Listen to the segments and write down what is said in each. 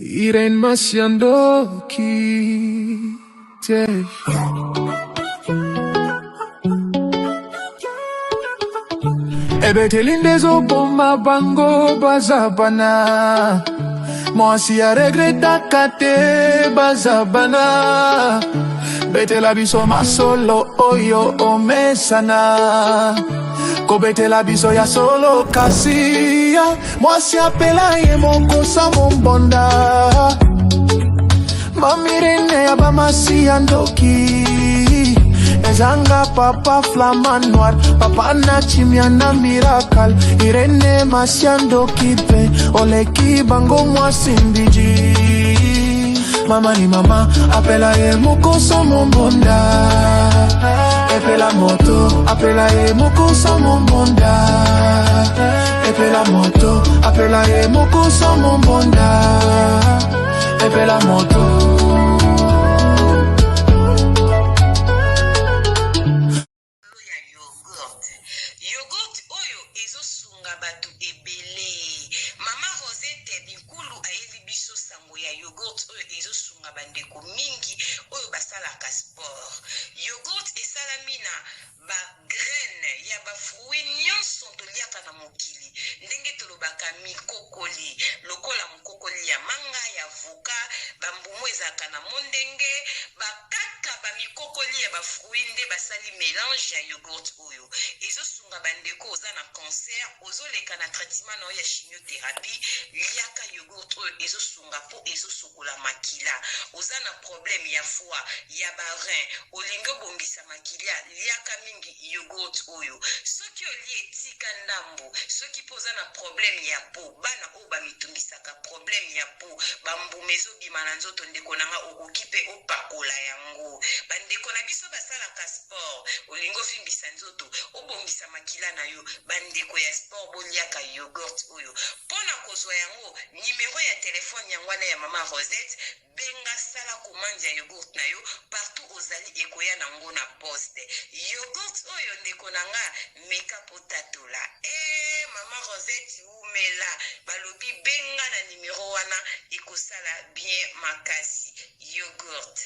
Irene Masiandoki te. Ebeteli nde ezoboma bango baza bana. Mwasi aregretaka te baza bana. Betela biso masolo oyo omesana. Kobetela biso ya solo kasi ya mwasi apela ye moko sa mombonda. Mamirene ya bamasi ya ndoki. Ezanga papa flamand noir, papa na chimia na miracle. Irene masia ndoki pe oleki bango mwasi mbiji. Mama ni mama apela ye mokoso mombonda. Epela moto apela ye mokoso mombonda. Epela moto apela ye mokoso mombonda. Epela moto. Ya yogourt. Yogourt oyo ezosunga bato ebele. Mama Rosette Binkulu ayeli biso sango ya yogourt oyo ezosunga bandeko mingi oyo basalaka sport. Yogourt esalami na ba graines ya ba fruits nyonso toliaka na mokili, ndenge tolobaka mikokoli, lokola mokokoli ya manga, ya avocat, ba mbuma ezalaka na mondenge, ba kaka ba mikokoli ya ba fruits nde basali melange ya yogourt oyo. Ezo sunga ba ndeko oza na cancer, ozo leka na traitement na yo ya chimiotherapie, liaka yogourt oyo ezo sunga po ezo sokola makila. Oza na problème ya foie, ya ba reins, olingi obongisa makilia, liaka mingi yogourt oyo. Soki olie tika ndambu. Soki pe oza na problème ya peau, bana oyo ba mitungisaka problème ya peau, ba mbuma ezo bima na nzoto ndeko na nga okoki pe opakola yango. Ba ndeko na biso basalaka sport, olingi ovimbisa nzoto, obongisa makila na yo, ba ndeko ya sport boliaka yogourt oyo. Pona kozua yango, numero ya telephone yango wana ya mama Rosette, benga sala commande ya yogourt na yo partout ozali ekoya na ngo na poste. Yogourt oyo ndeko na nga meka po tatola. Eeh mama Rosette wumela balobi benga na numero wana ekosala bien makasi. Yogourt.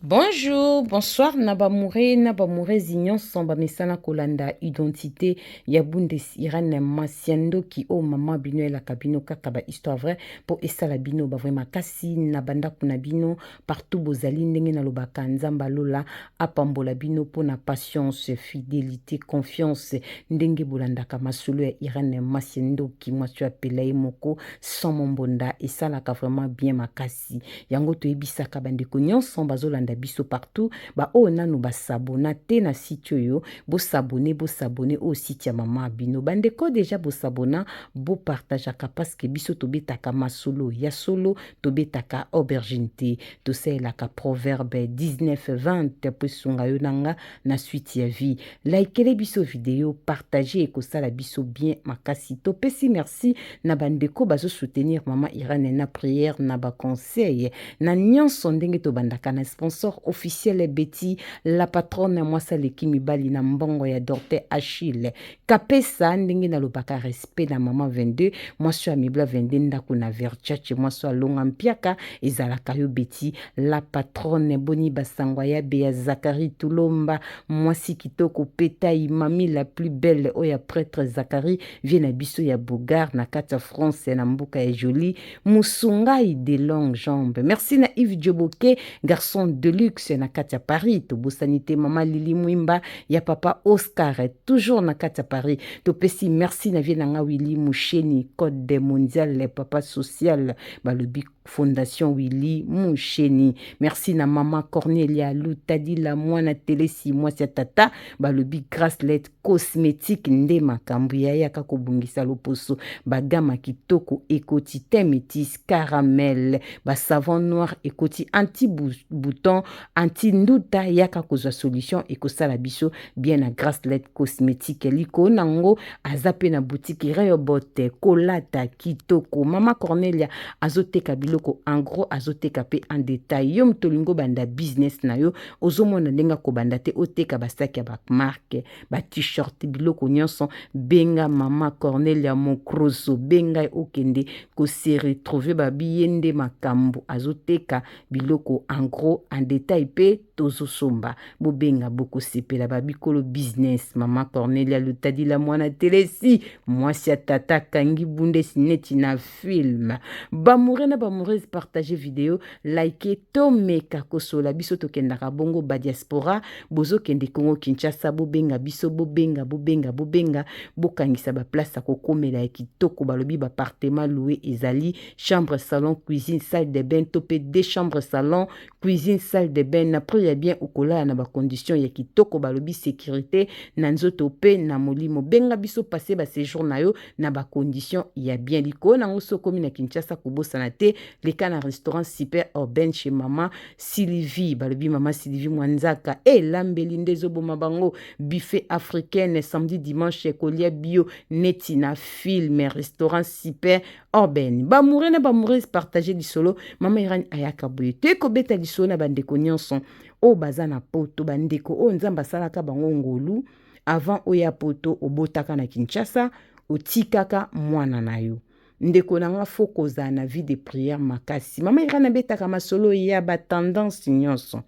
Bonjour, bonsoir na ba moure na ba mourezi nyonso ba mesana kolanda identité ya Bundes Irene Masiandoki o mama bino elaka bino kaka ba histoire vraie po esala bino ba vrai makasi na bandako na bino partout bozali ndenge nalobaka Nzambe alola apambola bino po na patience, fidelité, confiance ndenge bolandaka masolo ya Irene Masiandoki mwasi oyo apela ye moko sans mombonda esalaka vraiment bien makasi. makasi yango toyebisaka bandeko nyonso bazolanda biso partout baoyo nanu basabona te na site oyo bosabone bosabone oyo site ya mama bino bandeko deja bosabona bopartageaka parceke biso tobetaka masolo ya solo tobetaka aubergine te tosalelaka proverbe 19 20 mpo esunga yo na nga na suite ya vie likele biso video partage ekosala biso bien makasi topesi merci na bandeko bazo soutenir mama Irene na prière na ba conseil na nyonso ndenge tobandaka na sponsor officiel Betty la patronne mwasi aleki mibali na mbongo ya Dorte Achille Kapesa ndenge nalobaka respect na mama 22 mwasi ya mibla 22 ndako na Verchache mwasi alonga mpiaka ezalaka yo Betty la patronne boni basangwa ya beya Zacharie Tulomba mwasi kitoko petai mami la plus belle oyo ya prêtre Zacharie vie na biso ya Bogar na kati ya France na mboka ya Jolie Musungai de longue jambe. Merci na Yves Djoboke, garçon de luxe na kati ya Paris. Tobosani te mama Lili Mwimba ya papa Oscar toujours na kati ya Paris. Topesi merci na vie na nga Willy Musheni code mondial papa social balobi Fondation Willy Musheni. Merci na maman Cornelia Lutadila mwana telesi mwasi ya tata balobi gracelet cosmétique nde makambo ya yaka kobongisa loposo bagama kitoko ekoti teint métis caramel ba savon noir ekoti anti bouton anti nduta yaka kozwa solution ekosala biso bien na gracelet cosmétique likolo nango aza pe na boutique Rehoboth kolata kitoko mama Cornelia azoteka biloko. biloko en gros, azoteka mpe en detail. Yo moto olingi obanda business na yo, ozomona ndenge akobanda te, oteka basaki ya bamarke, ba t-shirt, biloko nyonso, benga mama Cornelia Mokroso, benga ye okende kose retrouver. Babi ye nde makambo, azoteka biloko en gros, en detail mpe tozosomba. Bobenga, bokosepela. Babikolo business, mama Cornelia Lutadila, mwana Telesi, mwasi ya tata akangi bundesi neti na film. Bamoure na bamourese, partage video, like, tomeka kosola. Biso tokendaka bongo badiaspora, bozokende Kongo Kinshasa, bobenga biso, bobenga, bobenga, bobenga, bokangisa baplace ya kokomela ya kitoko. Balobi bapartement loue ezali chambre, salon, cuisine, salle de bain, to mpe deux chambre, salon, cuisine, salle de bain, na prix ya bien, okolala na bacondition ya kitoko. Balobi sécurité na nzoto mpe na molimo. Benga biso, passe baséjour na yo na bacondition ya bien. Likolo nango, so okomi na Kinshasa, kobosana te, leka na restaurant Super Urbain chez mama Sylvie. Balobi mama Sylvie Mwanzaka elambeli nde ezoboma bango, buffet africaine, samedi, dimanche, kolia bio neti na film, restaurant Super Urbain. Bamoure na bamoureuse, partage lisolo. Mama Irani ayaka boye te kobeta lisolo na bandeko nyonso oyo baza na Poto, bandeko oyo Nzambe asalaka bango ngolu. Avant oya Poto, obotaka na Kinshasa, otikaka mwana na yo. Ndeko na nga, faut kozala na vie de prière makasi. Mama Irani abetaka masolo ya batendance nyonso.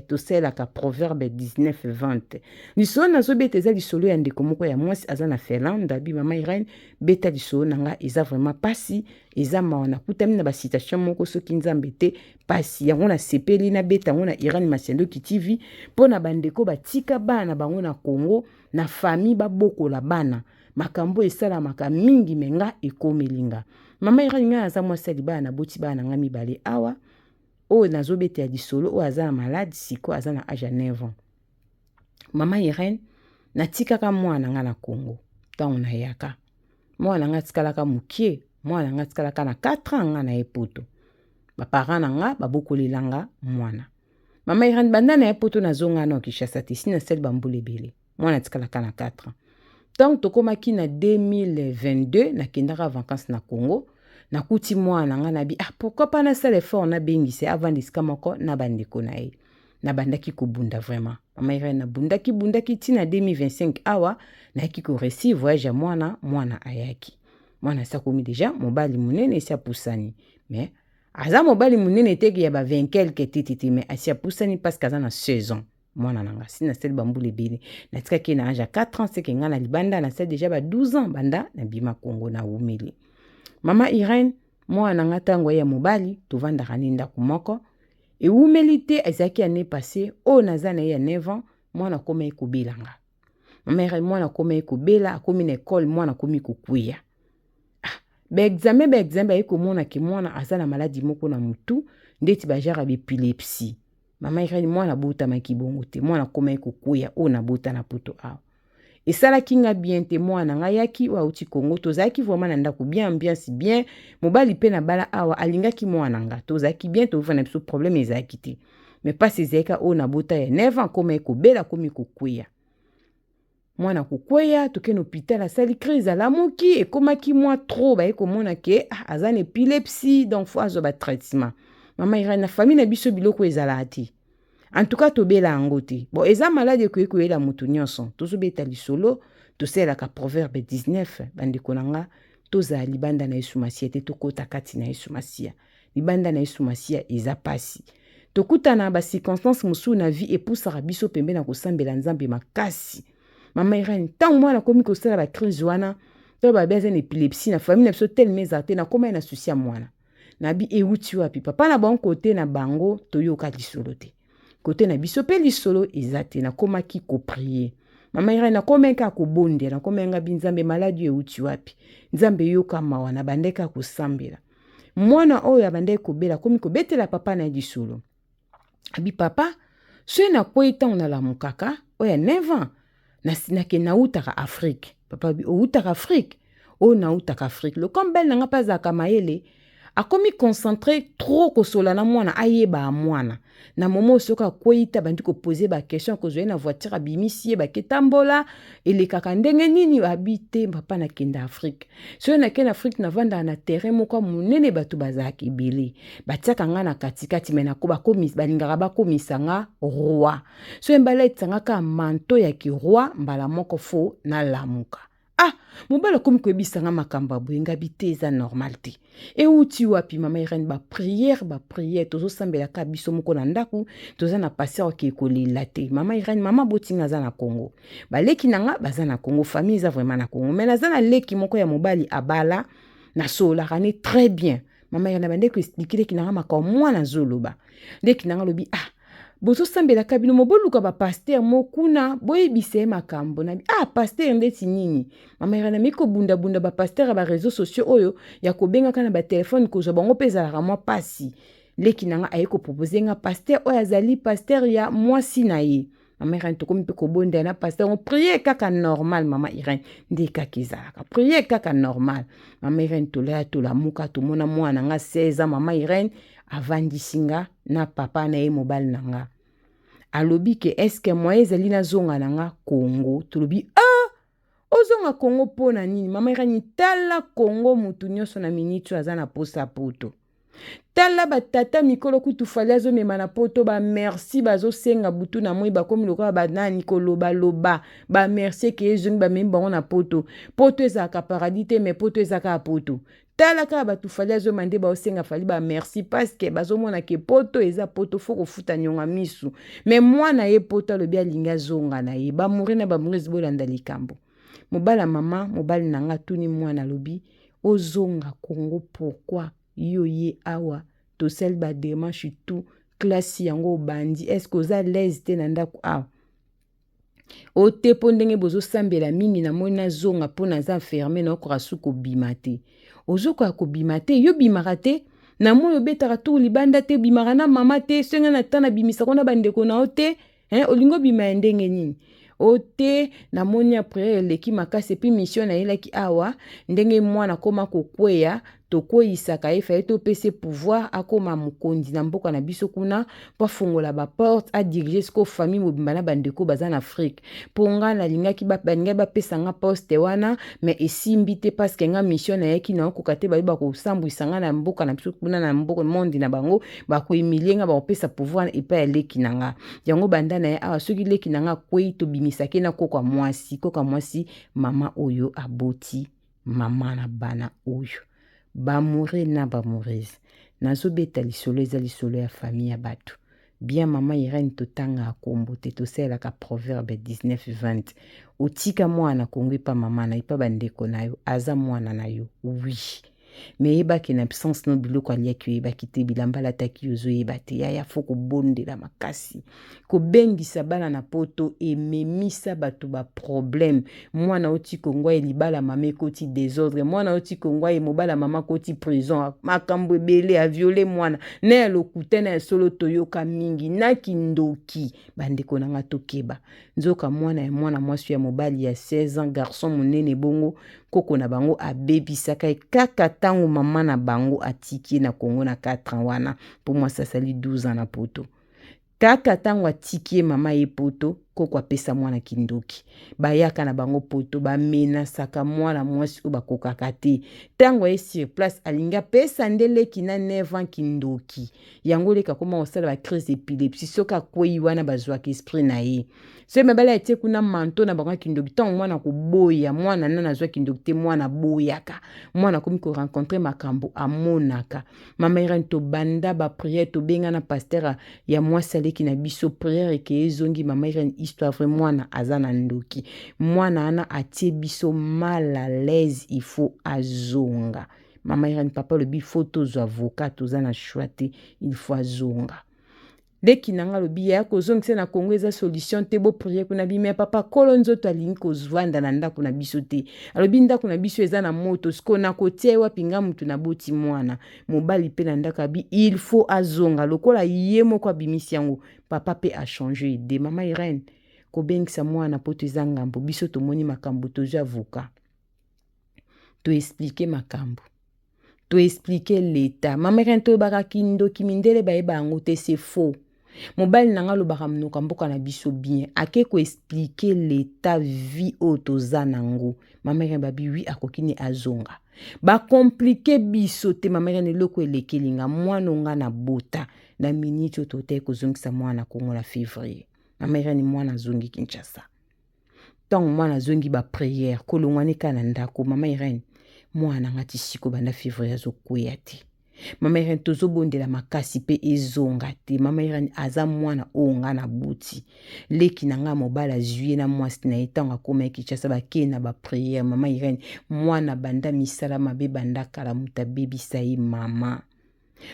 Tosalelaka Proverbe 19 20. Lisolo nazobeta eza lisolo ya ndeko moko ya mwasi, aza na Finlande. Abi: "Mama Irene, beta lisolo na nga, eza vraiment pasi, eza mawa. Nakutami na basituation moko, soki Nzambe te, pasi yango." Nasepeli nabeta yango na Irene Masiandoki TV mpo na bandeko batika bana na bango na Congo, na famille, babokola bana. Makambo esalamaka mingi, me nga ekomeli nga. Mama Irene, ngai aza mwasi ya libala, naboti bana na ngai mibale awa. Oyo nazobeta lisolo, oyo aza na malade sikoyo, aza na âge ya 9 ans. Mama Irene, natikaka mwana na ngai na Congo. Ntango nayaka, mwana na ngai atikalaka mokie. Mwana na ngai atikalaka na 4 ans. Ngai na ye Poto, baparent na nga babokolela nga mwana. Mama Irene, banda na ye Poto, nazonga na Kinshasa te, si nasali bambula ebele. Mwana atikalaka na 4 ans. Ntango tokomaki na 2022, nakendaka vacance na Congo, nakuti mwana na ngai. Nabi: "Ah, pourquoi pas nasala effort, nabengisa avanda esika moko na bandeko na ye?" Nabandaki kobunda vraiment, mama Irene, nabundaki, bundaki ntina 2025 awa nayaki koréussir voyage ya mwana. Mwana ayaki, mwana asi akomi déjà mobali monene, esi apusani, mais aza mobali monene teke ya ba 20 quelque te te te, mais asi apusani parce que aza na 16 ans. Mwana na nga, si nasali bambula ebele, natikaki ye na âge ya 4 ans, seke nga na libanda nasali déjà ba 12 ans banda nabima Kongo, nawumeli. Mama Irene, mwana na nga, ntango ye ya mobali, tovandaka ne ndako moko. Ewumeli te, ezalaki année passée, oyo naza na ye ya 9 ans. Mwana akóma ye kobela nga. Mama Irene, mwana akóma ye kobela, akómi na ekole, mwana akómi kokweya. Ah, baexamen, baexamen, baye komona ke mwana aza na maladi moko na motu, ndeti bagenre ya baépilepsie. Mama Irene, mwana abotamaki bongo te. Mwana akóma ye kokweya, oyo nabota na Poto awa. Esalaki nga bien te. Mwana ngai yaki oyo auti Kongo, tozalaki vraiment na ndako bien, ambiance bien. Mobali mpe na bala awa alingaki mwana nga, tozalaki bien, tovivre na biso, problème ezalaki te. Mais mpasi ezalaki oyo nabota ya 9 ans, akóma ye kobela, akomi kokweya. Mwana kokweya, tokende hôpital, asali crise, alamuki, ekomaki mwa trop. Baye komona ke ah, aza na épilepsie, donc faut azwa batraitement. Mama Irene, na famille na biso biloko ezalaka te, en tout cas tobela yango te. Bon, eza maladi ekoki koyela motu nyonso. Tozobeta lisolo, tosalelaka Proverbe 19. Bandeko na nga, tozala libanda na Yesu Masiya te, tokɔta kati na Yesu Masiya. Libanda na Yesu Masiya eza pasi. Tokutana bacirconstance mosusu na vie, epusaka biso pembe na kosambela Nzambe makasi. Mama Irene, ntango mwana akomi kosala bacrise wana, to babi aza na épilepsie, na famille na biso telema ezala te. Nakóma ye na souci ya mwana. Nabi: "Ewuti wapi?" Papa na bango, kote na bango toyoka lisolo te, kote na biso mpe lisolo eza te. Nakomaki koprier, mama Irene, nakomaki kaka kobondela, nakomaki nga bi: "Nzambe, maladi oyo ewuti wapi? Nzambe, yoka mawa." Na bandaki kaka kosambela. Mwana oyo abandaki kobela akomi kobetela papa na ye lisolo. Abi: "Papa, soki nakwei, ntango nalamukaka, oyo ya 9 ans, nake nautaka Afrique." Papa abi: "Outaka Afrique?" "Oyo nautaka Afrique." Lokola mobali na nga mpe azalaka mayele, Akomi concentre trop kosola na mwana, ayeba mwana. Na moment soki akwei te, abandi kopose ba question, akozwa ye na voiture, abimisi ye, baketambola, elekaka ndenge nini, abi te papa nakende Afrique. Soki nakende Afrique, navandaka na terrain moko ya monene, bato bazalaka ebele, batiaka nga na katikati, me balingaka bakomisa nga roi. Soki balatisa nga kaka manteau ya kiroi, mbala moko fo nalamuka. Ah, mobali akomi koyebisa nga makambo ya boye, ngabi te, eza normal te. Euti wapi? Mama Irene, baprière, baprière tozosambelaka biso moko na ndako, toza na pasteur oke kolela te. Mama Irene, mama botinga aza na Congo, baleki na nga baza na Congo, famille eza vraiment na Congo, mais naza na leki moko ya mobali abala, nasololaka ne très bien. Mama Irene, abandeki koexpliquer leki na nga makambo mwana azoloba. Leki na nga alobi: ah, bozosambelaka bino mo, boluka bapasteur mo kuna, boyebisa ye makambo na. Ah, pasteur ndeti nini? Mama Irene, ameki kobundabunda bapasteur ya baréseaux sociaux oyo ya kobengaka na batelefone, kozwa bango mpe ezalaka mwa mpasi. Leki na nga aye kopropose nga pasteur oyo azali pasteur ya mwasi na ye. Mama Irene, tokomi mpe kobondela na pasteur, on prie kaka normal. Mama Irene, nde kaka ezalaka prie kaka normal. Mama Irene, tolaya, tolamuka, tomona mwana nga 16 ans. Mama Irene, avandisi nga na papa na ye, mobali na nga, alobi ke est-ce moyen ezali nazonga na nga Congo? Tolobi: ah, ozonga Congo mpo na nini? Mama Irene, tala Congo, mutu nyonso na miniti oyo aza na posa poto. Tala batata mikolo kutu Fally azomema na poto, bamerci bazosenga butu na moi, bakomi lokola banani kolobaloba, bamerci eke ezongi, bamemi bango na poto. Poto ezalaka paradis te, mais poto eza kaka poto. Tala kaka bato Fally azoma nde baosenga Fally bamerci, parce que bazomona ke poto eza poto, fo kofuta nionga misu. Mais mwana ye poto, alobi alingi azonga na ye. Bamouri na bamouri, bolanda likambo. Mobali ya mama, mobali na nga, atuni mwana, alobi: ozonga Congo pourquoi? Yo ye awa, tosali badémarche, tout, classe yango obandi, est-ce oza l'aise te na ndako awa? O te, mpo ndenge bozosambela mingi, namoni nazonga mpo naza enfermé, naokoka su kobima te. Ozokoka kobima te? Yo bimaka te na moi, obetaka tour libanda te, obimaka na mama te, songa na ta nabimisako na bandeko na yo te, hein? Olingi obima ya ndenge nini? O te, namoni ya prière eleki makasi, et puis mission nayelaki awa, ndenge mwana akóma kokweya, tokweyisaka ye, faye topesa pouvoir, akóma mokonzi na mboka na biso kuna, mpo afongola baporte, adirige sikoyo famille mobimba na bandeko baza na Afrique. Mpo nga nalingaki, balingaki bapesa nga poste wana, mais esimbi te, parce que nga mission nayaki naokoka te. Bayebi bakosambwisa nga na mboka na biso kuna, na mboka monde na bango, bakohumilie nga, bakopesa pouvoir epai ya leki na nga. Yango banda na ye awa, soki leki na nga akwei, tobimisaki na koko ya mwasi, koko ya mwasi mama oyo aboti mama na bana oyo. Bamoure na bamourese, nazobeta lisolo, eza lisolo ya famille ya bato bien. Mama Irene, totangaka kombo te, tosalelaka Proverbe 19 20. Otika mwana Kongo epa mama na epa bandeko na yo, aza mwana na yo, oui, mais yebaki na absence no, biloko aliaki oyebaki te, bilamba alataki ozoyeba te. Yaya, fo kobondela makasi. Kobengisa bana na poto ememisa bato baproblème. Mwana oti Kongo ye, libala mama ekoti désordre, mwana oti Kongo ye, mobala mama akoti prison, makambo ebele, aviole mwana na ya lokuta na ya solo, toyoka mingi na kindoki. Bandeko na nga, tokeba. Nzoka mwana ya mwana mwasi ya mobali ya 16 ans, garçon monene bongo, koko na bango abebisaka ye kaka ntango mama na bango atiki ye na Kongo na 4 ans wana, mpo mwasi asali 12 ans na poto. Kaka ntango atiki ye mama ye poto, koko apesa mwana kindoki. Bayaka na bango poto, bamenasaka mwana mwasi oyo bakokaka te. Ntango aye sur place, alingi apesa nde leki na 9 ans kindoki. Yango leki akoma kosala bacrise épilepsie. Soki akwei wana, bazwaka esprit na ye. Soki mibali atie kuna manteau na bango ya kindoki, ntango mwana koboya, mwana nani azwa kindoki te, mwana aboyaka, mwana akomi korencontre makambo amonaka. Mama Irene, tobanda baprière, tobenga na pasteur ya mwasi aleki na biso, prière eke ezongi. Mama Irene, histoire vrai, mwana aza na ndoki. Mwana wana atie biso mal à l'aise, il faut azonga. Mama Irene, papa alobi faut tozwa avocat, toza na choix te, il faut azonga. Leki na nga alobi ya kozongisa na Kongo eza solution te, boprie kuna bima. Papa kolo nzoto alingi kozwanda na ndako na biso te. Alobi ndako na biso eza na moto, sikoyo nakotia ye wapi? Nga mutu naboti mwana mobali mpe na ndako, abi il faut azonga lokola ye moko abimisi yango. Papa mpe achange ide. Mama Irene, kobengisa mwana poto eza ngambo. Biso tomoni makambo, tozwi avocat, toexplique makambo. To expliquer l'etat. Mama Irène toyebaka kindoki mindele bayeba yango te c'est faux. Mobali na nga alobaka monoko ya mboka na biso bien. Ake ko expliquer l'etat vie oyo toza nango. Mama Irène babi oui akoki ne azonga. Ba compliquer biso te mama Irène eloko elekeli nga mwana nga na bota na minute oyo totaki kozongisa mwana Congo na février. Mama Irène mwana azongi Kinshasa. Ntango mwana azongi ba prière kolongwa ne kaka na ndako mama Irène mwana na nga ti siko banda février azokweya te. Mama Irène tozobondela makasi mpe ezonga te. Mama Irène aza mwana oyo nga nabuti. Leki na nga mobali azwi ye na mwasi na ye ntango akomaki Kinshasa bakei na ba prière. Mama Irène mwana banda misala mabe banda kala moto abebisa ye mama.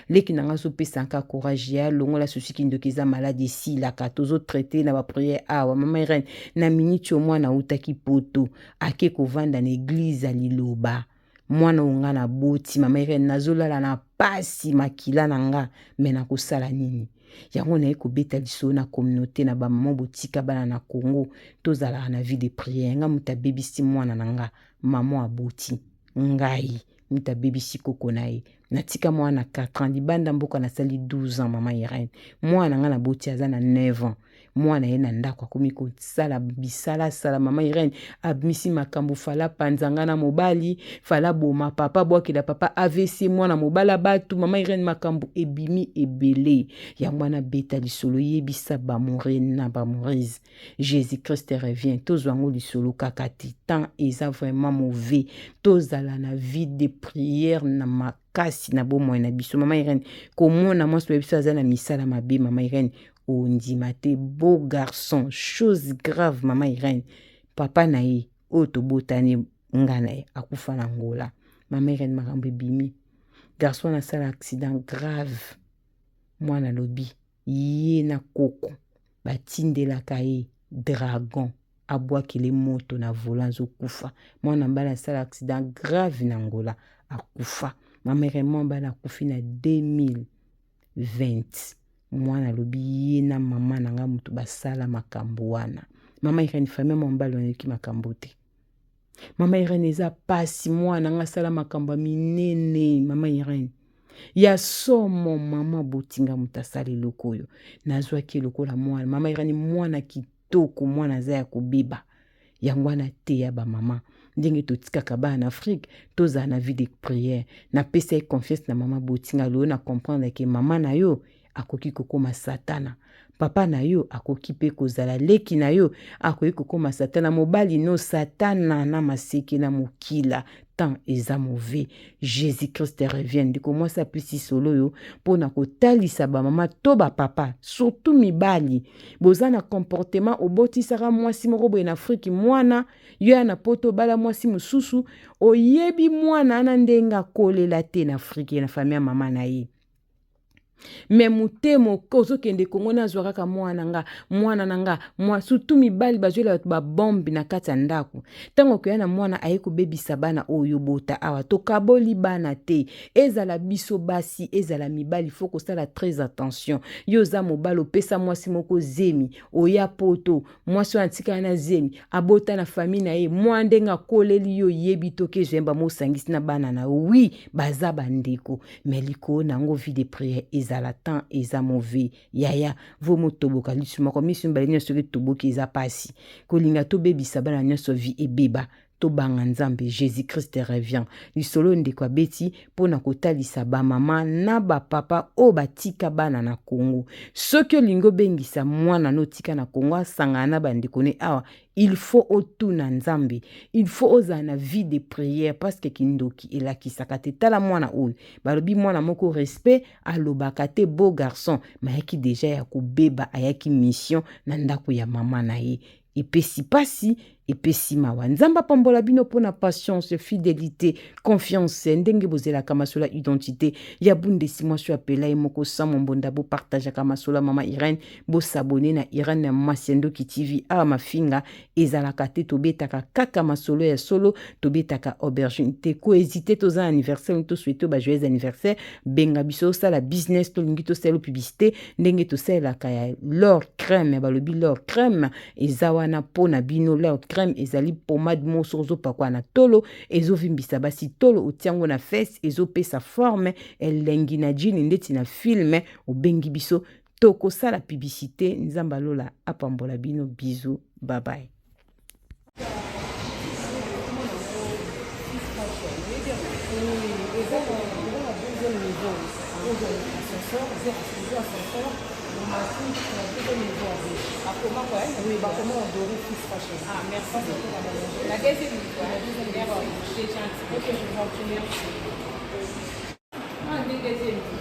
Leki na nga azopesa nka courage ya longola susi kindoki eza maladi esilaka tozo traite na ba prière awa. Mama Irène na miniti oyo mwana autaki poto ake kovanda na eglise ya liloba. Mwana oyo nga naboti mama Irène nazolala na pasi makila na nga me nakosala nini? Yango naye kobeta lisolo na communauté na bamama botika bana na Congo tozalaka na vie de prière. Nga moto abebisi mwana na nga mama aboti ngai moto abebisi koko na ye natika mwana na 4 ans libanda mboka nasali 12 ans mama Irène mwana nga naboti aza na 9 ans mwana ye na ndako akomi kosala bisalasala mama Irène abimisi makambo fala panza nga na mobali fala boma papa bwakela papa AVC mwana mobala batu mama Irène makambo ebimi ebele yango wana beta lisolo yebisa bamore na bamorise Jésus Christ revient tozwa yango lisolo kaka te temps eza vraiment mauvais tozala na vie de prière na makasi na bomoi na biso mama Irène komona mwasi na biso aza na misala mabe mama Irène ondima te beau garçon chose grave mama Irène papa na ye oyo tobotani nga na ye akufa na Angola mama Irène makambo ebimi garçon wana asala accident grave mwana alobi ye na koko batindelaka ye dragon abwakele moto na volant azokufa mwana mobali asala accident grave na Angola akufa mama Irène mwana mobali akufi na 2020 mwana alobi ye na mama na nga moto basala makambo wana mama Irène famille mwana mobali bayoki makambo te mama Irène eza pasi mwana nga asala makambo ya minene mama Irène ya somo mama botinga moto asala eloko oyo nazwaki lokola mwana mama Irène mwana kitoko mwana aza ya kobeba yango wana teya bamama ndenge totikaka bana na Afrique tozala na vie de prière napesa ye confiance na mama botinga loyo na comprendre ke mama na yo akoki kokoma satana papa na yo akoki mpe kozala leki na yo akoki kokoma satana mobali no satana na maseke na mokila temps eza mauvais jésus christ revient ndeko mwasi apesi solo oyo mpo na kotalisa bamama to bapapa surtout mibali boza na comportement obotisaka mwasi moko boye na afriki mwana yo ya na poto obala mwasi mosusu oyebi mwana wana ndenge akolela te na afriki na famille ya mama na ye me motema ozokende kongo nazwa kaka mwana nga mwana na nga mwa surtout mibali bazwela bato babombe na kati ya ndako ntango okoya na mwana aye kobebisa bana oyo bota awa tokaboli bana te ezala biso basi ezala mibali fo kosala très attention yo oza mobali opesa mwasi moko zemi oya poto mwasi wana atikala na zemi abota na famille na ye mwa ndenge akoleli yo oyebi toki ezwemba mosangisi na bana na yo wi baza bandeko me likolo na yango vie de prière ezala temps eza mauvais yaya vo motoboka lisu moko misu mibale nyonso soki etoboki eza pasi kolinga tobebisa bana nyonso vie ebeba tobanga nzambe jésus christ revient lisolo ndeko abeti mpo na kotalisa bamama na bapapa oyo batika bana na kongo soki olingi obengisa mwana na otika na kongo asangana na bandeko ne awa il faut otuna nzambe il faut ozala na vie de prière parce que kindoki elakisaka te tala mwana oyo balobi mwana moko respect alobaka te beau garçon mayaki deja ya kobeba ayaki mission na ndako ya mama na ye epesi pasi epesi mawa nzambe apambola bino mpona patience fidélité confiance ndenge bozelaka masolo ya identité ya bundesi mwasi oyo apela ye moko samo mbonda bopartageaka masolo ya mama Irène bosabone na Irène ya mwasi ya ndoki tv awa mafinga ezalaka te tobetaka kaka masolo ya solo tobetaka aubergine te kohésite toza na anniversaire tosouhaite ba joyeux anniversaire benga biso osala business tolingi tosala publicité ndenge tosalelaka ya l'or crème balobi l'or crème eza wana mpo na bino l'or crème. crème ezali pomade moko soki ozopakwa na tolo ezovimbisa basi tolo, otia yango na fesse ezopesa forme elengi na jini ndeti na film. Obengi biso tokosala publicité. Nzambe alola apambola bino. Bisous, bye bye. Oui, bakoma odori Fils Fashion. Ah, merci. La deuxième niveau. La deuxième niveau. C'est gentil. Ok, je vous en prie, merci. Ah, deuxième niveau.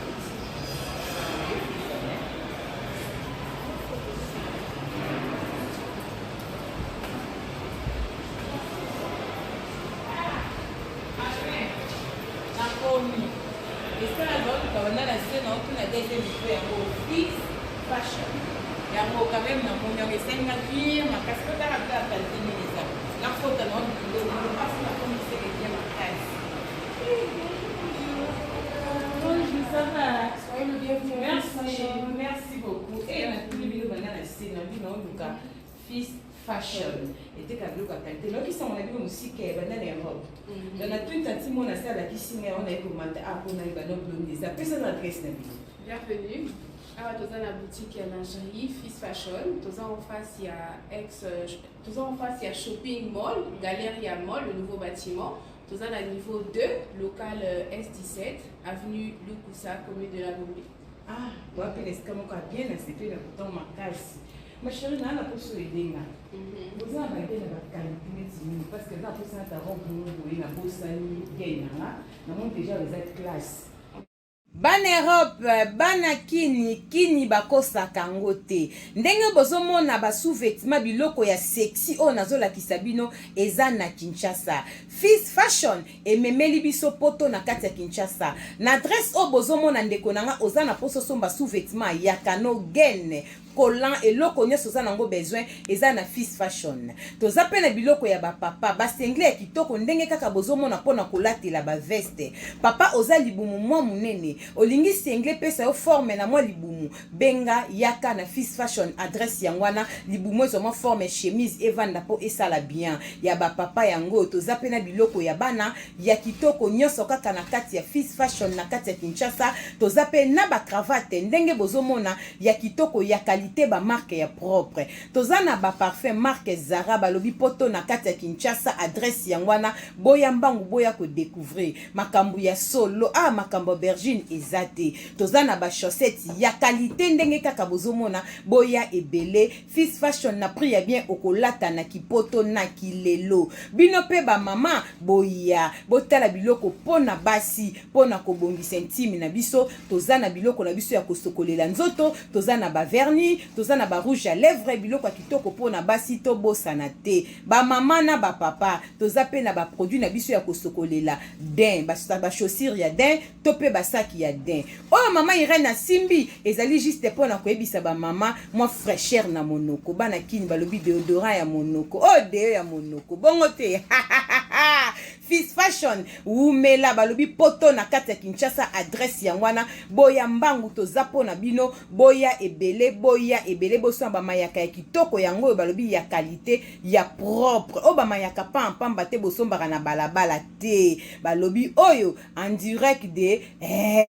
Nakomi esala naotuka banda na se naotuna deuxième niveau yango Fils Fashion yango. Quand même namoni yango esalinga bien makasi po tala bila qualité nini eza nakota na biloko mpasi nakomi seke bien makasi. Bonjour, ça va? Soyez le bienvenu. Merci, merci beaucoup. E natuni bino banda na se na bino naoluka Fils Fashion eteka biloko ya qualité. Nayokisango na bino mosika ya banda na Europe. Donc natuni tanti mona se alakisi ngai yango, naye komata a mpona yeba no bilongi eza. Pesa na adresse na bino. Bienvenue. Awa toza na boutique ya lingerie Fils Fashion. Toza en face ya ex toza en face ya shopping mall Galeria Mall, le nouveau bâtiment. Toza na niveau 2, local S17, avenue Lukusa, commune de la Gombe. Ah, wapi na esika moko ya bien na sepeli na kotango makasi. Ma chérie, naa na poso edenga boza na bagaine na baqualité neti nini? Parce que eza na posa nata robe moko boye, nabosani gaine nanga, namoni déjà eza classe. Bana Europe, bana Kini, Kini bakosaka yango te. Ndenge bozomona basous-vêtement, biloko ya sexy oyo nazolakisa bino eza na Kinshasa. Fils Fashion ememeli biso poto na kati ya Kinshasa na adresse oyo bozomona. Ndeko na nga, oza na mposa osomba sous-vêtement ya kano, gaine, collant, eloko nyonso oza nango besoin eza na Fils Fashion. Toza mpe na biloko ya bapapa, basinglet ya kitoko ndenge kaka bozomona mpona kolatela baveste. Papa, oza libumu mwa monene, olingi singlet pesa yo forme na mwa libumu, benga, yaka na Fils Fashion. Adresse yango wana. Libumu ezwa mwa forme, chemise evanda mpo esala bien. Ya bapapa yango. Toza mpe na biloko ya bana ya kitoko nyonso kaka na kati ya Fils Fashion na kati ya Kinshasa. Toza mpe na bacravate ndenge bozomona ya kitoko, ya qualité, bamarque ya propre. Toza na baparfum marque Zara. Balobi poto na kati ya Kinshasa, adresse yango wana. Boya mbangu, boya kodécouvrir makambo ya solo. Ah, makambo ya aubergine eza te. Toza na bachaussette ya qualité ndenge kaka bozomona. Boya ebele, Fils Fashion na prix ya bien, okolata na kipoto na kilelo. Bino mpe bamama, boya botala biloko mpo na basi, mpo na kobongisa intime na biso. Toza na biloko na biso ya kosokolela nzoto, toza na bavernis, toza na barouge à lèvre, biloko ya kitoko mpo na basi. Tobosana te bamama na bapapa, toza mpe na baproduit na biso ya kosokolela daim, bachaussure ya daim to mpe basaki ya daim. Oyo mama Irene asimbi ezali juste mpo na koyebisa bamama mwa fraîcheur na monoko. Bana Kini balobi déodorant ya monoko, oyo deo ya monoko bongo te. Fils Fashion wumela. Balobi poto na kati ya Kinshasa, adresse yango wana. Boya mbangu, toza mpo na bino. Boya ebele, boya ebele, bosomba bamayaka ya kitoko yango oyo balobi ya qualité, ya propre, oyo bamayaka pampamba te, bosombaka na balabala te. Balobi oyo en direct de eh.